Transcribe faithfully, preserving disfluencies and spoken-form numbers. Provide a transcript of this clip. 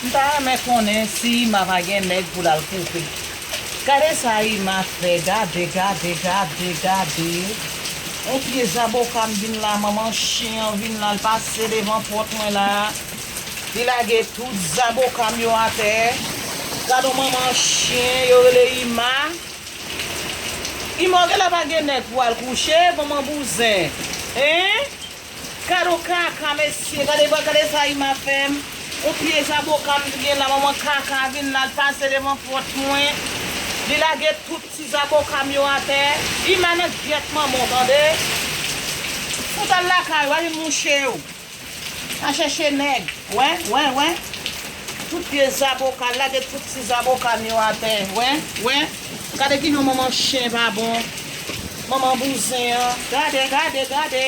M ta renmen konnen si Ima pa gen nèg pou l al koupe. Gade sa Ima fè, gade, gade, gade, gade. On pye zaboka m vin la, manman chen an vin la, l pase devan pòt mwen la. Li lage tout zaboka m yo atè. Gade on manman chen, yo rele Ima. Ima, w genlè pa gen nèg pou al kouche, manman bouzen. Hein? Gade on kaka, mesye, gade, gade sa Ima fè m. On pye zaboka m gen la, manman kaka vin la, l pase devan pòt mwen. Li lage tout ti zaboka m yo atè. Ima nan gyèt manman w, tande. Fout al lakay ou, al vin mouche w. Al chèche nèg. Wè, wè, wè. Tout pye zaboka, lage tout ti zaboka m yo atè. Wè, wè. Gade kijan manman chen pa bon. Manman bouzen an. Gade, gade, gade.